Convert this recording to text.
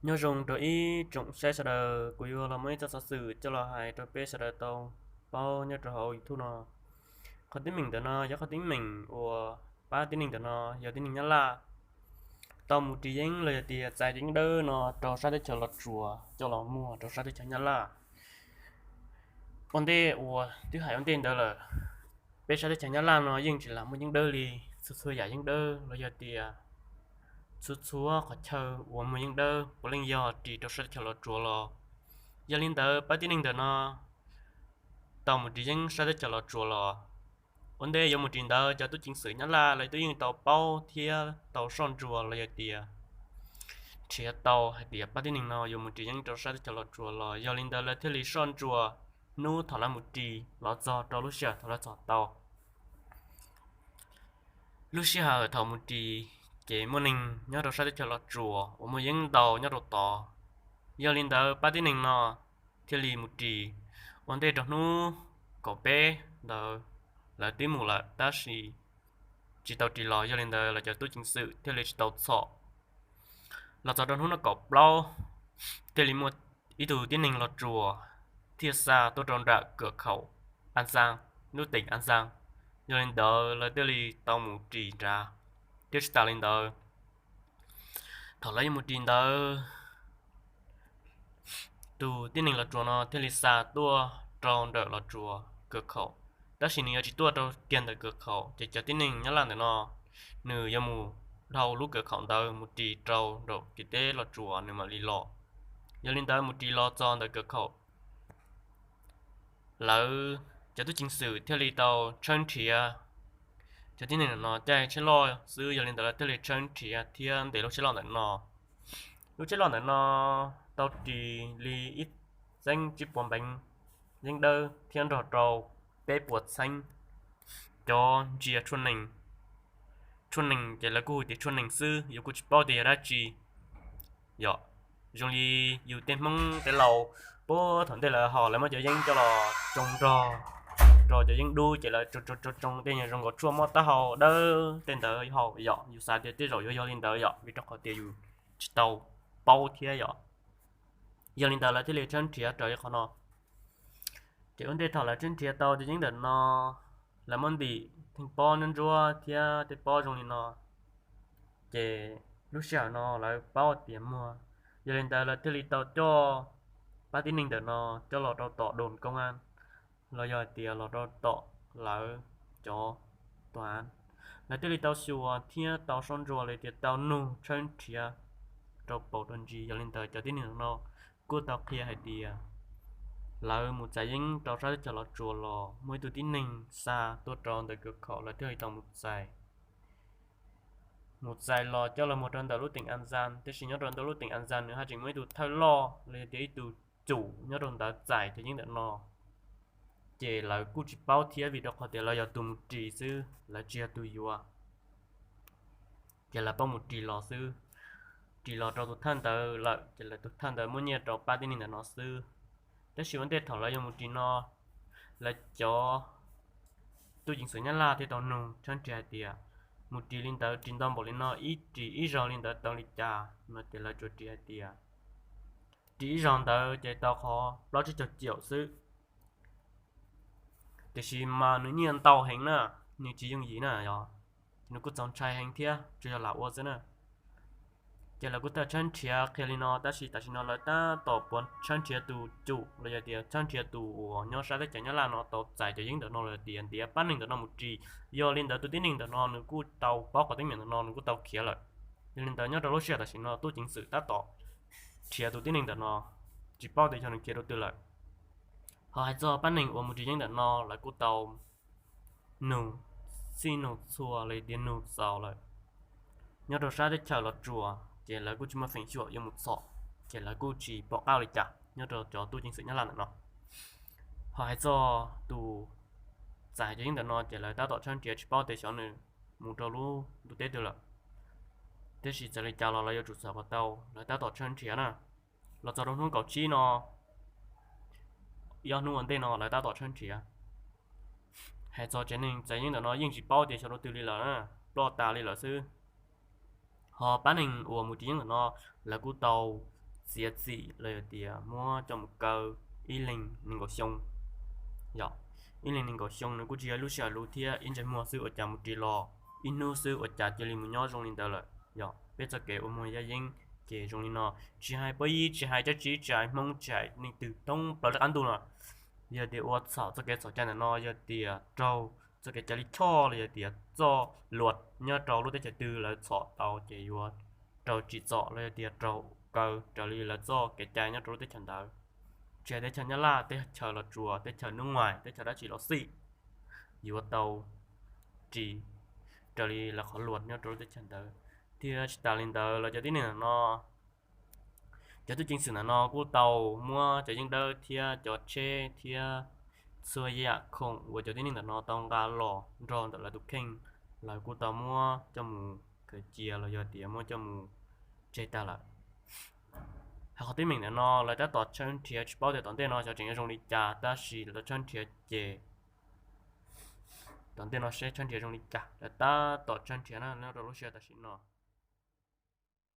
Nyob zoo rau ib tsoom saib sawv daws, kuv yuav los muaj ib txoj xov xwm coj los hais rau peb sawv daws tau paub nyob rau hauv YouTube no. Qhov teeb meem ntawm no yog qhov teeb meem uas pab tib neeg ntawm no yog tib neeg Nyab Laj tau mus ris yeeb los yog tias txais yeeb dawb no rau sab teb chaws Los Tsuas coj los muag rau sab teb chaws Nyab Laj. Ua ntej uas twb hais ua ntej ntawd lawm, peb sab teb chaws Nyab Laj no yeej tsis lam muaj yeeb dawb li. Txhua txhua yam yeeb dawb los yog tias txhua txhua qhov chaw uas muag yeeb dawb puav leej yog ris rau sab teb chaws Los Tsuas los. Yog li ntawd pab tib neeg ntawm no tau mus ris yeeb sab teb chaws Los Tsuas los. Ua ntej yuav mus ris ntawd cov tub ceev xwm Nyab Laj lawv twb yeej tau paub thiab tau soj ntsuas los yog tias nrhiav tau hais tias pab tib neeg no yuav mus ris yeeb rau sab teb chaws Los Tsuas los, yog li ntawd lawv thiaj li soj ntsuas hnub thaum lawv mus ris los txog rau lub sij hawm thaum lawv txog tau. Lub sij hawm thaum mus ris ces muaj neeg nyob rau sab teb chaws Los Tsuas uas muaj yeeb ntau nyob rau tod. Yog li ntawd pab tib neeg no thiaj li mus ris. Ua ntej rau hnub kaum peb ntawd lawv twb mus lawm tab sis tsis tau ris los, yog li ntawd lawv cov tub ceev xwm thiaj li tsis tau txhom. Los txog rau hnub no kaum plaub thiaj li muaj ib tug tib neeg Los Tsuas thiaj xa tuaj rau nram kawm khaum An Xaab, lub teem An Xaab. Yog li ntawd lawv thiaj li tau mus ris nrad. Thiab tsis tas li ntawd, thaum lawv yuav mus ris ntawd, tus tib neeg Los Tsuas no thiaj li xa tuaj rau nram Los Tsuas kawm khaum, tab sis nws yuav tsis tuaj rau kiag ntawm kawm khaum ces cov tib neeg Nyab Laj ntawm no nws yuav mus dhau lub kawm khaum ntawd mus ris rau nram kev teb Los Tsuas nws mam li los. Yog li ntawd mus ris los txog ntawm kawm khaum, lawv cov tub ceev xwm thiaj li tau tshawb nrhiav. Cov tib neeg ntawm no caij tsheb loj xwb, yog li ntawd lawv thiaj li tshawb nrhiav thiab ntes lub tsheb loj ntawm no. Lub tsheb loj ntawm no tau ris li ib txeeb tsib puas npeev yeeb dawb thiab nrog rau peb puas txheeb cov ntsia tshuaj nees. Tshuaj nees ces lawv kuj hu tias tshuaj nees xwb, yus kuj tsis paub tias yog dab tsi. Yog zoo li yus tej Hmoob tej laus puag thaum ntej lawv ho lawv muab cov yeeb coj los tsoo nrog rau cov yeeb dub ces lawv tsoo tsoo tsoo tej nyuag zoo nkaus tshuaj mob taub hau dawb tej ntawd hau yom, yus xav tias tej zaum yuav yog li ntawd yom, vim rau qhov tias yus tsis tau paub thiab yom. Yog li ntawd lawv thiaj li tshawb nrhiav raws li qhov no. Ces ua ntej thaum lawv tshawb nrhiav tau cov yeeb ntawm no, lawv muab ntim theej pob ntsuab thiab tej pob zoo li no, ces lub sij hawm no lawv paub tias muag. Yog li ntawd lawv thiaj li tau coj pab tib neeg ntawm no coj los rau tom đồn công an los yog hais tias los rau tom lawv cov tòa án. Lawv thiaj li tau xyuas thiab tau soj ntsuas li tias tau nug tshawb nrhiav rau paus rau ntsis. Yog li ntawd cov tib neeg ntawm no kuj tau qhia hais tias lawv mus txais yeeb rau sab teb chaws Los Tsuas los muaj ib tug tib neeg xa tuaj rau ntawm kawm khaum, lawv thiaj li tau mus txais. Mus txais los coj los muag rau ntawm lub teem An Xaab, tiam sis nyob rau ntawm lub teem An Xaab nws haj tseem muaj ib tug thawj loj los yog tias ib tug cwm nyob rau ntawd txais cov yeeb ntawm no. Ces lawv kuj tsis paub thiab vim rau qhov tias lawv yog tus mus ris xwb, lawv tsis yog tus yuav. Ces lawv paub mus ris los xwb, ris los rau tus thawj ntawd lawm ces lawv tus thawj ntawd muab nyiaj rau pab tib neeg ntawm no xwb. Tab sis ua ntej thaum lawv yuav mus ris no, lawv cov tub ceev xwm Nyab Laj thiaj tau nug tshawb nrhiav hais tias mus ris li ntawd ris ntau npaum li no ib ris ib zaug li ntawd tau li cas no ces lawv tsuas ris hais tias ris ib zaug ntawd ces tau qhov plaub tsib caug ciaum xwb. Tiam sis mas nws nyiaj ntau heev na, nws tsis yooj yim na yog, nws kuj txaus ntshai heev thiab tsuas yog lam ua xwb na. Ces lawv kuj tau tshawb nrhiav qhia li no tab sis tam sim no lawv tab tom puav tshawb nrhiav tus cwm los yog tias tshawb nrhiav tus uas nyob sab teb chaws Nyab Laj no tau txais cov yeeb ntawm no los yog tias ntiav pab neeg ntawm no mus ris. Yog li ntawd tus tib neeg ntawm no nws kuj tau paub qhov teeb meem ntawm no nws kuj tau khiav lawm. Yog li ntawd nyob rau lub sij hawm tam sim no tub ceev xwm tab tom nrhiav tus tib neeg ntawm no, tsis paub tias yog nws khiav rau twg lawm. Ho hais txog pab neeg uas mus ris yeeb ntawm no lawv kuj tau nug txhij nug txhua los yog tias nug txaus lawm. Nyob rau sab teb chaws Los Tsuas ces lawv kuj tsis muaj feem xyuam yuav mus txhom, ces lawv kuj tsis pom qab li cas nyob rau cov tub ceev xwm Nyab Laj ntawm no. Ho hais txog tus txais cov yeeb ntawm no ces lawv tab tom tshawb nrhiav tsis paub tias xyov nws mus rau lub ntuj teb twg lawm. Tiam sis txawm li cas los lawv yuav tsum txhom kom tau, lawv tab tom tshawb nrhiav na. Los txog rau hnub kaum tsib no, ob hnub ua ntej no lawv tab tom tshawb nrhiav. Hais txog tsev neeg txais yeeb ntawm no yeej tsis paub tias xyov rau twg li lawm, ploj tas li lawm xwb. Ho pab neeg uas mus ris yeeb ntawm no lawv kuj tau txiav txim los yog tias muab coj mus kaw ib leeg nees nkaum xyoo. Yog, ib leeg nees nkaum xyoo nws kuj tsis yog lub sij hawm luv thiab, ib ntsais muag xwb ua cas mus ris los, ib hnub xwb ua cas cia li mus nyob zoo li ntawd lawm. Yog peb txoj kev ua muag yaj yeeb ces zoo li no, tsis hais pab yib, tsis hais cov tsis, tsis hais hmoob, tsis hais neeg twg thoob plaws lub qab ntuj no, yog tias ua txhaum txoj kev txhaum cai ntawm no, yog tias raug txoj kev cai li choj los yog tias txoj luas nyob rau lub teb chaws twg lawv txhom tau ces yuav raug tsim txom los yog tias raug kaw raws li lawv txoj kev cai nyob rau lub teb chaws ntawd. Tsis hais teb chaws Nyab Laj, teb chaws Los Tsuas, teb chaws nub nuav, teb chaws dab tsi los xij, yuav tau ris raws li lawv qhov luas nyob rau lub teb chaws ntawd. Thiab tsis tas li ntawd, lawv cov tib neeg ntawm no, cov tub ceev xwm ntawm no kuj tau muab cov yeeb dawb thiab cov tsheb thiab txhua yam khoom uas cov tib neeg ntawm no tau nqa los nrog ntawm lawv tus kheej, lawv kuj tau muab coj mus khaws cia los yog tias muab coj mus tseg tag lawm. Hais qhov teeb meem ntawm no lawv tab tom tshawb nrhiav, tsis paub tias tom ntej no xyov tseem yuav zoo li cas, tab sis lawv tshawb nrhiav ces tom ntej no seb tshawb nrhiav zoo li cas, lawv tab tom tshawb nrhiav na nyob rau lub sij hawm tam sim no.